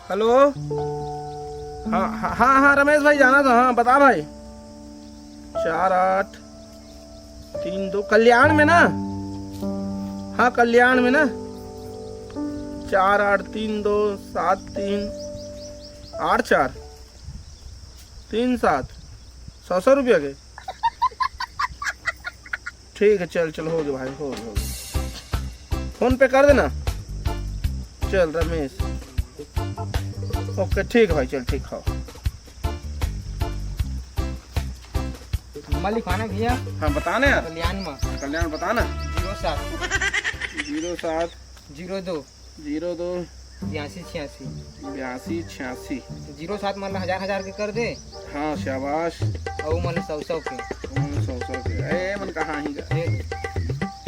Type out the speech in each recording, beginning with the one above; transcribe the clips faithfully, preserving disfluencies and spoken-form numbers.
Hello. हाँ, हाँ, हाँ, हाँ, रमेश भाई, जाना था। हाँ, बता भाई। चार आठ तीन दो, कल्याण में ना? हाँ, कल्याण में ना? चार आठ तीन दो सात तीन आठ चार तीन सात, सौ सौ रुपया के। ठीक है, चल चल, हो गया भाई, हो गया, हो गया। फोन पे कर देना। चल रमेश। ओके, ठीक है भाई, चल ठीक हो। नंबर लिखवाना भैया। हाँ, बताना यार। कल्याण में। कल्याण बताना। जीरो सात। जीरो सात। जीरो दो। जीरो दो। बयासी छियासी। बयासी छियासी। जीरो सात मतलब हजार हजार के कर दे। हाँ, शाबाश। अउ मतलब सौ सौ के। हम्म, सौ सौ के। ए, मन कहाँ ही गा? ये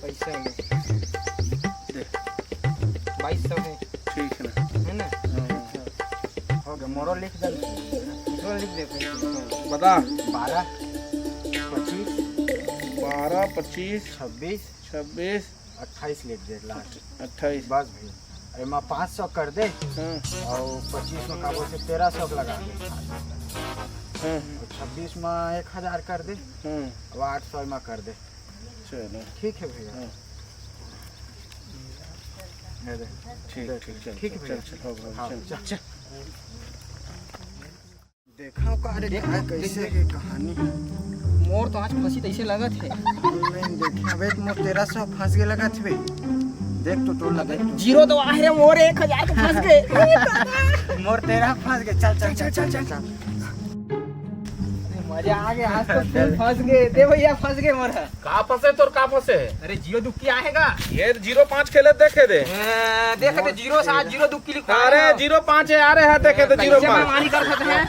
पैसा में। दे। बाईस सौ है। ठीक है ना? है ना? हाँ। हो गया, मोरो लिख दे। मोरो लिख दे फिर। बता। बारह, पच्चीस। बारह, पच्चीस। छब्बीस। छब्बीस। अट्ठाईस लिख दे लास्ट। अट्ठाईस। बस भैया, एमा पाँच सौ कर दे। हाँ। अउ पच्चीस में का बोलथे, तेरह सौ के लगा दे। हाँ। अउ छब्बीस में एक हजार कर दे। हाँ। अउ आठ सौ में कर दे। चलो। ठीक है भैया। हाँ। ये दे। ठीक, दे, ठीक, चल, ठीक है चल, भैया। चल, चल, हो, हो, हाँ, चल। चल, चल। देखा का रे, देख, का देख, कैसे देख। के कहानी। मोर तो आज फंसी तैसे लगत हे। नहीं देखे, अबे मोर तेरह सौ फंस के लगत हे। देख तो तोर लगे। जीरो तो आहे रे, मोर एक हजार तो फंस गए। मोर तेरह फंस गए। चल, चल, चल, चल, चल, चल। मजा आ गया, आज तो फुल फंस गए। दे भैया, फंस गए मोर। का फंसे तोर, का फंसे? अरे जीरो दुक्की आहे गा। ये जीरो पाँच खेले देखे दे। ए, देख तो जीरो सात, जीरो दुक्की लिखा अरे है। जीरो पाँच है, अरे है, देखे तो ए, जीरो कैसे पाँच। मनमानी कर सकते हैं?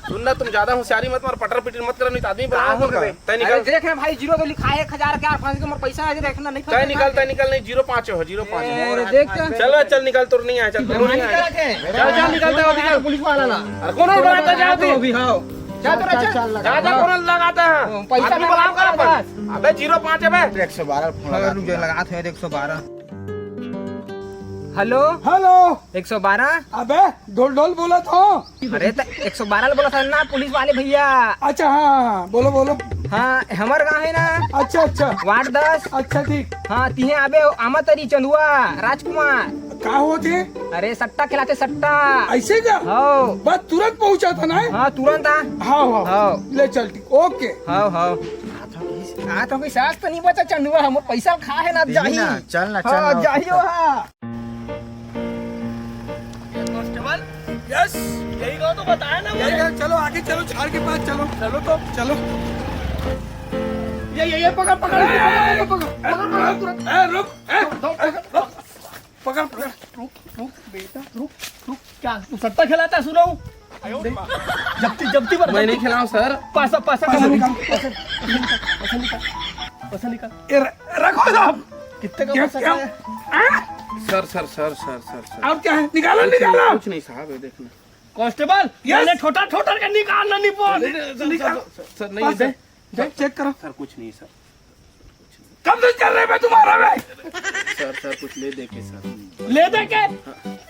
सुन ना, तुम ज्यादा होशियारी मत मार, पटर पिटर मत कर, नहीं तो आदमी का बना हो दूंगा। गए? तय अरे निकल। देख ना भाई, जीरो तो लिखा है एक हजार के, यार फंस गए, मोर पैसा है, देख ना, नहीं फंस तय गए निकल, कहाँ तय निकल, नहीं, जीरो पाँच हो, जीरो पाँच। ए, देख तो। चल, चल निकल, तोर नहीं आया, चल, तोर नहीं मनमानी आया। करत है। चल, चल निकल, तय निकल। पुलिस वाला ला। अरे कौन बनाता जाओ अभी, हाँ। जा तो रहा, चल। जा, जा, कौन लगाता है? हाँ, पैसा आदमी में बुलाओ कर अपन। बस। अबे जीरो पाँच है बे। एक सौ बारह फोन हाँ, लगा रुक जा, दूंगा। लगा थे एक सौ बारह। हेलो। हेलो। एक सौ बारह। अबे ढोल ढोल बोला था। अरे तो एक सौ बारह बोला था ना पुलिस वाले भैया। अच्छा, हाँ, हाँ, हाँ, बोलो, बोलो। हाँ, हमार गाँव है ना। अच्छा, अच्छा। वार्ड दस। अच्छा, ठीक। हाँ, तिहे आबे आमा तरी चंदुआ राजकुमार। का होत हे? अरे सट्टा खिलाते सट्टा। ऐसे का? हाँ। बस तुरंत पहुंचा था ना? हाँ, तुरंत आ। हाँ, हाँ। हाँ। ले चल, ठीक, ओके। हाँ, हाँ। आ तो कोई सास तो नहीं बचा चंदुआ, हम पैसा खा है ना, दे जाही। ना, चल ना, हाँ, चल ना, जाही चल। वहाँ। कांस्टेबल, यस, यही गाँव तो बताया ना यही मैंने। गाँव, चलो आगे चलो, झाड़ के पास चलो। चलो तो। चलो। ये, ये, ये पकड़, पकड़, ए, पकड़, पकड़, पकड़, पकड़, पकड़, तुरंत। ए, रुक, ए, दो, दो, पकड़, दो। पकड़, पकड़। रुक, रुक, बेटा, रुक, रुक। क्या तू सट्टा खिलाता है, सुना हूँ? जब्ती, जब्ती पर मैं नहीं खिलाऊं सर। पासा, पासा पासा निकाल। निकाल, पासा, पासा निकाल, पासा निकाल। ए, र-, रखो साहब। कितने का क्या, पासा क्या? है? हाँ? Sir, sir, sir, sir, sir, sir. और क्या है? निकालो, कुछ नहीं, निकालो। कुछ नहीं साहब, ये देखना। Constable, yes. मैंने ठोटा ठोटा के निकालना नहीं बोल। नहीं, नहीं, सर, निकाल। सर, सर, सर, नहीं, पास दे। है। दे, चेक करो। सर, कुछ नहीं सर। कब से चल रहे बे तुम्हारा बे? सर, सर, कुछ ले दे के सर। ले दे के?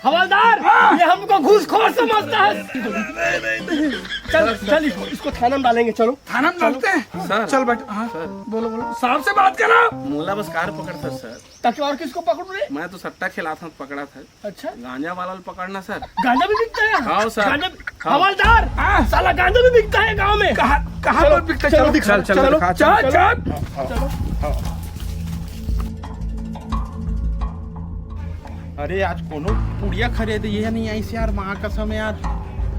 हवलदार, हाँ। ये हमको घूसखोर समझता है। नहीं, नहीं, नहीं। चल, चल, इसको, इसको थाना में डालेंगे, चलो। थाना में चलो। डालते हैं? सर, चल बैठ, हाँ, सर। बोलो, बोलो। साहब से बात करो। मोला बस कार पकड़ सर, सर। ताकि और किसको पकड़ू रे? मैं तो सट्टा खेला था, पकड़ा था। अच्छा। गांजा वाला ल पकड़ना सर। गांजा भी बिकता है? हाँ सर। गांजा भी-, हाँ। हवलदार, हाँ। साला गांजा भी बिकता है गांव में। कहाँ, कहाँ चलो, पर बिकता है? चलो चलो, दिखा, चलो, चलो, चलो, दिखा, चलो, चलो, चलो। चलो। अरे आज कोनो पुड़िया खरीदे ये नहीं आइस यार, माँ कसम यार।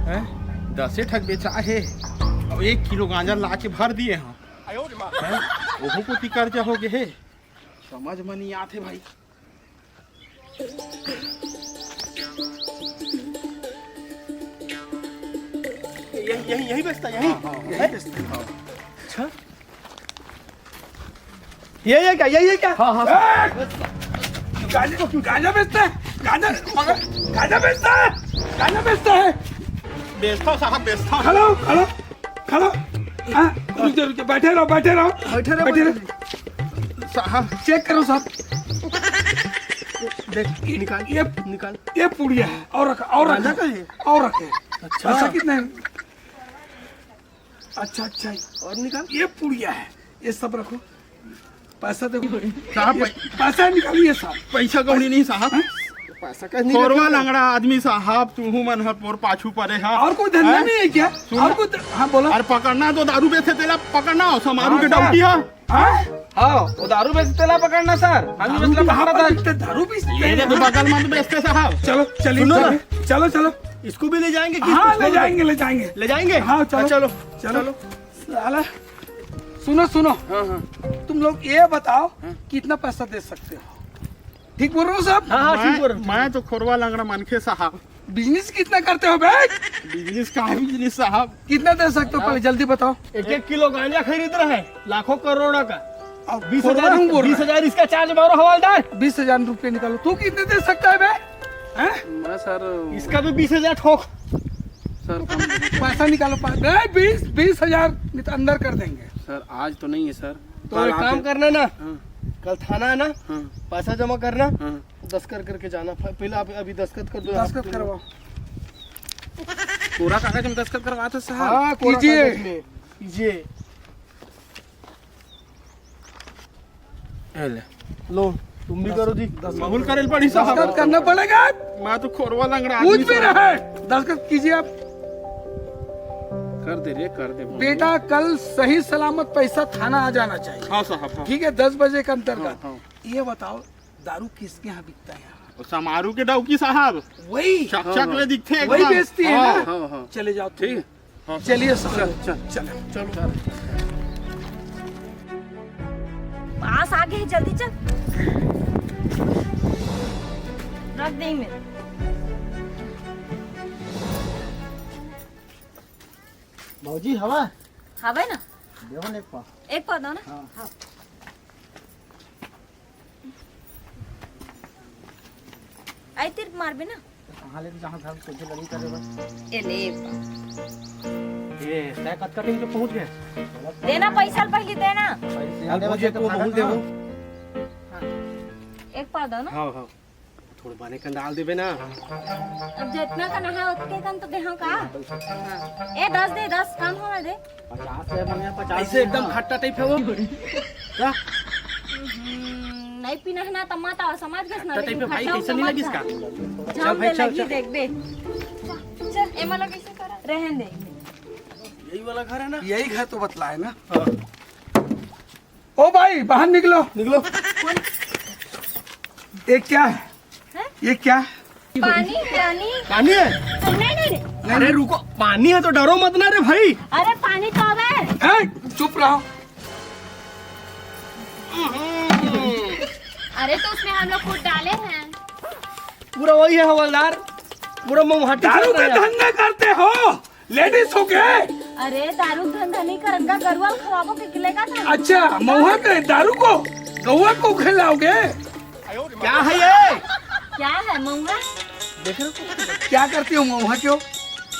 हैं? दसे ठक बेचा हे। अब एक किलो गांजा ला के भर दिए हैं। हैं? ओहू कोती कर्जा हो गए हे। समझ में नहीं आते भाई। यही, यही, यही बेचता, यही? हाँ, हाँ, यही बेचता, हाँ। अच्छा। ये, ये क्या, ये, ये क्या? हाँ, हाँ, सर। गांजा, गांजा बेचता है? गांजा, मगर गांजा बेचता है? गांजा बेचता है? बेचता हूँ साहब, बेचता हूँ। Hello, hello. खड़ा। हाँ, रुक जा, रुक जा, बैठे रहो, बैठे रहो। बैठे रहो, बैठे बैठे रहो। साहब, चेक करो साहब। देख, ये निकाल, ये निकाल। ये पुड़िया है, और रख, और रख। गांजा का है? और रखे। अच्छा। पैसा कितना है? अच्छा, अच्छा है। और निकाल। ये पुड़िया है, ये सब रखो। पैसा देखो। साहब, ये पै- पैसा निकालिए साहब। पैसा कौड़ी नहीं साहब। हैं? पैसा का नहीं खोरवा रखा। लंगड़ा आदमी साहब, तुहू मन हर मोर पाछू परे हा। और कोई धंधा हैं? नहीं है क्या? सुनो। और कोई ध-, हाँ, बोलो। अरे पकड़ना तो दारू बेचे तेला पकड़ना हो, समारू हाँ, के सर। डौकी हा। हाँ? हाँ, वो दारू बेचते ला पकड़ना सर, हम भी दारू बेचते भी पकड़ना हाँ, था। बेचते, दारू भी ये देखो, बगल में तो बेचते साहब। चलो, चलिए, सुनो ना। चलिए, चलो, चलो। इसको भी ले जाएंगे कि हाँ, इसको ले छोड़ दो? जाएंगे, ले जाएंगे। ले जाएंगे? हाँ, चलो, हाँ, चलो, चलो। चलो। साला, सुनो, सुनो। हाँ, हाँ। तुम लोग ये बताओ, हाँ। कितना पैसा दे सकते हो? ठीक बोल रहे हो साहब? हाँ, हाँ, ठीक मैं, बोल रहे हो। मैं तो खोरवा लंगड़ा मनखे साहब। बिजनेस कितना करते हो बे? बिजनेस का है बिजनेस साहब? कितना दे सकते हो, पहले जल्दी बताओ। एक एक किलो गांजा खरीद रहे हैं, लाखों करोड़ों का। अब बीस हजार, खोरवा लंगड़ा बोल रहा है। बीस हजार इसका चार्ज मारो हवालदार। बीस हजार रुपये निकालो। तू कितने दे सकता है बे? हैं? मैं सर, इसका भी बीस हजार ठोक। सर, कम। पैसा निकालो, पा-, बे, बीस, बीस हजार नहीं तो अंदर कर देंगे। सर, आज तो नहीं है सर। तो कल एक काम आके करना ना, हाँ। कल थाना है ना, हाँ। पैसा जमा करना, हाँ। दस्तखत करके जाना। फ-, पहले आप अभी दस्तखत कर दो। दस्तखत करवाओ। कोरा कागज में दस्तखत करवाते साहब। हाँ, कोरा कीजिए। कागज में कीजिए। ये ले। लो, तुम भी करो जी। दस्तखत। माहौल करे पड़ी साहब। दस्तखत करना पड़ेगा। मैं तो खोरवा लंगड़ा कुछ आदमी भी साहब। रहे, दस्तखत कीजिए आप। कर दे रे, कर दे। बेटा, कल सही सलामत पैसा थाना आ जाना चाहिए। हाँ साहब, हाँ। ठीक है, दस बजे के अंतर्गत। हाँ, हाँ। ये बताओ, दारू किसके यहाँ बिकता है यहाँ? वो समारू के डौकी साहब। वही। चकचक हाँ, हाँ। में दिखते वही एकदम। बेचती है हाँ, ना? हाँ, हाँ। चले जाओ तुम। ठीक। हाँ, चलिए साहब। चल, चल। चलो। चलो। पास आ गए, जल्दी चल। रख दे में। भौजी, हवा? हवे ना? देवो ना एक पाव। एक पाव दो ना? हाँ। हाँ। आई तीर मारबे ना? कहाँ ले जहाँ घर सोचे लगी करे बस। ए ले बा। ए, तय कतका दिन के पहुँच गए? देना पैसा ल पहली देना। पैसे अब देवे मुझे के तो को भागत बहुत देवो। ना। हाँ। एक पाव दो ना। हाँ, हाँ। थोड़ा बने कन डाल देबे ना। अब जितना कन है, ओतके कन तो देहूँ का? हाँ। ए, दस दे, दस कम होना दे। पचास है, बढ़िया पचास ऐसे एकदम खट्टा टाइप है वो। क्या? हम्म, नहीं पीना है ना, तब मत आओ, समझ गए ना, खट्टा लेकिन टाइप है भाई, खट्टा कैसे नहीं मत लगिस खा। का? चल जाम भाई, दे चल, लगी, चल। देख बे। चल, ए मला कैसे करा? रहन दे। यही वाला घर है ना? यही घर तो बतला है ना? हाँ। ओ भाई, बाहर निकलो। निकलो। ये क्या है? हैं? ये क्या? पानी, पानी। पानी है? नहीं, नहीं, नहीं। अरे रुको, पानी है तो डरो मत ना रे भाई। अरे पानी तो अबे। ए, चुप रहो। अरे तो उसमें हम लोग खुद डाले हैं। पूरा वही है हवलदार, पूरा मऊहा टिकट दारू का है। धंधा करते हो? लेडीज हो के? अरे दारू धंधा नहीं करन का, गरुआ खवाबो के लेगा था। अच्छा, मऊहा के दारू को गौवा को खिलाओगे? क्या है ये? क्या है मऊहा? देख रहे हो? क्या करती हो मऊहा क्यों?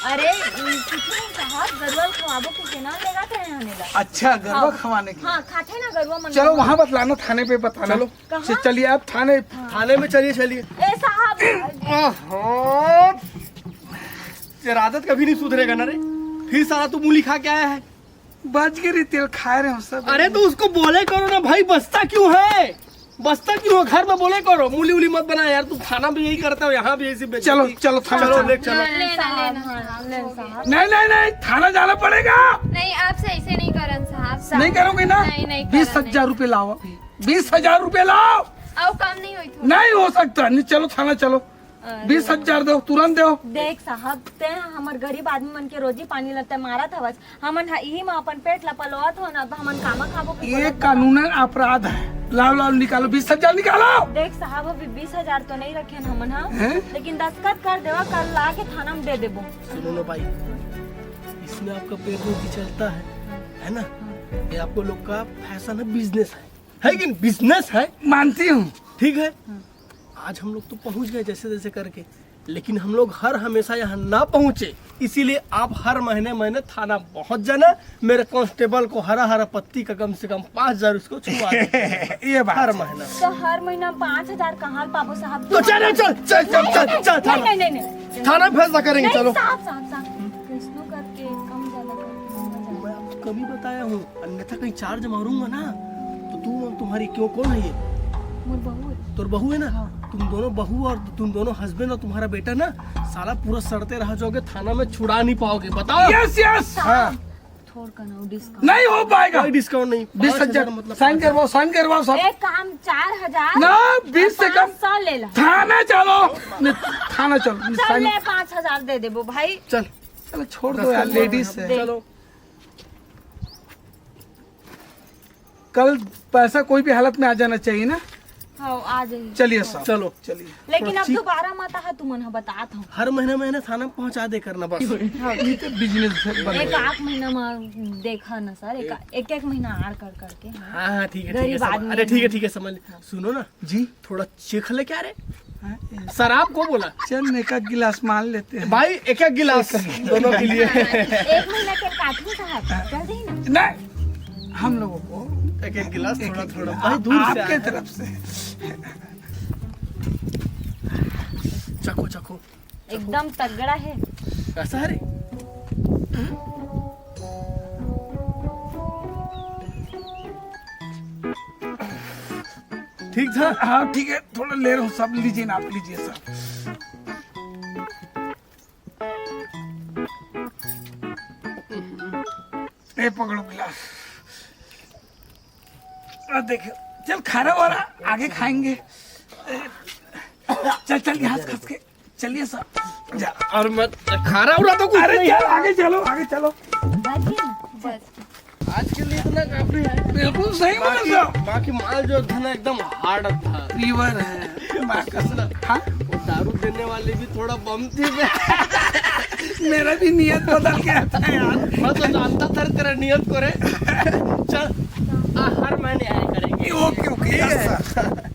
अरे कुछ नहीं साहब, गरुआ खवाबो के केना लेगा था यहाँ नेला। अच्छा, गरुआ हाँ। खवाने की। हाँ, खाते ना गरुआ मन चलो। वहाँ बतलाना, थाने पे बताना। चलो। कहाँ? च-, चलिए आप थाने। थाने में चलिए, चलिए। ए साहब। ओहो, तेरा आदत कभी नहीं सुधरेगा ना रे। फिर साला तू मूली खा के आया है। बच के रे, तेल खाए रहे हो सब। अरे तो उसको बोले करो ना भाई, बचता क्यों है? बचता क्यों है? घर में बोले करो, मूली उली मत बना यार। तू थाना भी यही करता हो, यहाँ भी ऐसी बेइज्जती। चलो, चलो, थाना चलो, चलो। ले चलो। लेना, लेना, हाँ, लेना, साहब। नहीं, नहीं, नहीं, थाना जाना पड़ेगा। नहीं, आपसे ऐसे नहीं करन साहब। नहीं करोगे ना? नहीं, नहीं बीस हजार रुपये लाओ अभी, बीस हजार रुपये लाओ। आओ, काम नहीं होई थोड़ा। नहीं हो सकता, नहीं, चलो थाना चलो। अरे। बीस हजार दो, तुरंत दो। देख साहब, ते हमर गरीब आदमी मन के रोजी पानी ल ते मारत हवस, हमन ह इही म अपन पेट ल पलोवत हन, अब हमन कामा खाबो के ये बोलत हन। कानूनन अपराध है। लाओ, लाओ, निकालो, बीस हजार निकालो। देख साहब, अभी बीस हजार तो नहीं रखे हन हमन ह, हैं? लेकिन दस्तखत कर देवा, कल ला के थाना में दे देबो। सुनो ना भाई, इसमें आपका पेट रोजी चलता है, है ना? हाँ। ये आपको लोग का फैशन है, बिजनेस है, है कि नहीं? बिजनेस है। मानती हूँ। ठीक है, हाँ। आज हम लोग तो पहुंच गए जैसे तैसे करके, लेकिन हम लोग हर हमेशा यहाँ ना पहुँचे, इसीलिए आप हर महीने महीने थाना पहुँच जाना। मेरे कांस्टेबल को हरा हरा पत्ती का कम से कम पाँच हजार उसको छुआ देना। ये बात हर है। महीना। तो हर महीना पाँच हजार कहाँ पाबो साहब? तो चल चल चल चल चल चल थाना। नहीं नहीं नहीं नहीं। थाना फैसला करेंगे। नहीं, चलो। साहब साहब साहब, कैसनो करके कम ज्यादा करके, कम ज्यादा। मैं आपको कम ही बताया हूँ, अन्यथा कहीं चार्ज मारूंगा ना तो तू और तुम्हारी क्यों, कौन है ये? मोर बहू है। तोर बहू है ना? हाँ। तुम दोनों बहू और तुम दोनों हस्बैंड और तुम्हारा बेटा ना साला पूरा सड़ते रह जाओगे, थाना में छुड़ा नहीं पाओगे। बताओ। Yes yes. हाँ। थोड़ का ना डिस्काउंट। नहीं हो पाएगा। कोई डिस्काउंट नहीं। बीस पाँच हजार। हजार मतलब साइन पाँच करवाओ, हजार। साइन करवाओ सब। एक काम, चार हजार। ना, बीस से कम। सौ ले ला। थाना चलो। नहीं, थाना चलो। चल साइन। ले, पाँच हजार दे देबो भाई। चल। चलो, छोड़ दो यार, लेडीज है। चलो। कल पैसा कोई भी हालत में आ जाना चाहिए ना। हाँ, आ जाइए। चलिए साहब। चलो। चलिए। लेकिन थोड़ा अब चीख- दोबारा मत आहा तुमन, हाँ, बतात हूँ। हर महीने महीने थाना पहुंचा दे करना बस। ये तो बिजनेस बन एक गया। आध महीना में देखा ना सर, एक एक, एक महीना आर कर करके। हाँ। हाँ हाँ, ठीक है, ठीक है, गरीब समझ- आदमी अरे है ठीक है, ना। ठीक है, समझ लिया। सुनो ना, जी। थोड़ा चीख ले क्या रे? हाँ, ये शराब को बोला? चल, एक आध गिलास मान लेते हैं। भाई, एक एक गिलास दोनों के लिए। एक महीना के काटू साहब, कर दे ना। नहीं, हम लोगों को एक एक गिलास, थोड़ा एक-एक थोड़ा। गिलास। भाई, दूर से आपके आया। तरफ से। चखो, चखो। एकदम तगड़ा है। कैसा है रे? ठीक था। हाँ, ठीक है, थोड़ा ले रहा हूँ, सब लीजिए ना, आप लीजिए सब। ये पकड़ो गिलास। और देखो, चल, खारा वाला आगे खाएंगे। चल चल, यहाँ से खस के चलिए सब। जा। और मत खारा उरा तो कुछ अरे नहीं चल, है। आगे चलो, आगे चलो। बस ये ना, बस। आज के लिए इतना काफी है। बिल्कुल सही बोल बाकी, रहे हो। बाकी माल जो था ना, एकदम हार्ड था। प्योर है। मार कसम। हाँ? वो दारू देने वाले भी थोड़ा बम थी बे। मेरा भी नियत बदल गया था यार। मैं तो जानता था तेरा नियत को रे। चल, आ, हर महीने आया करेंगे। ओके, ओके, यस सर।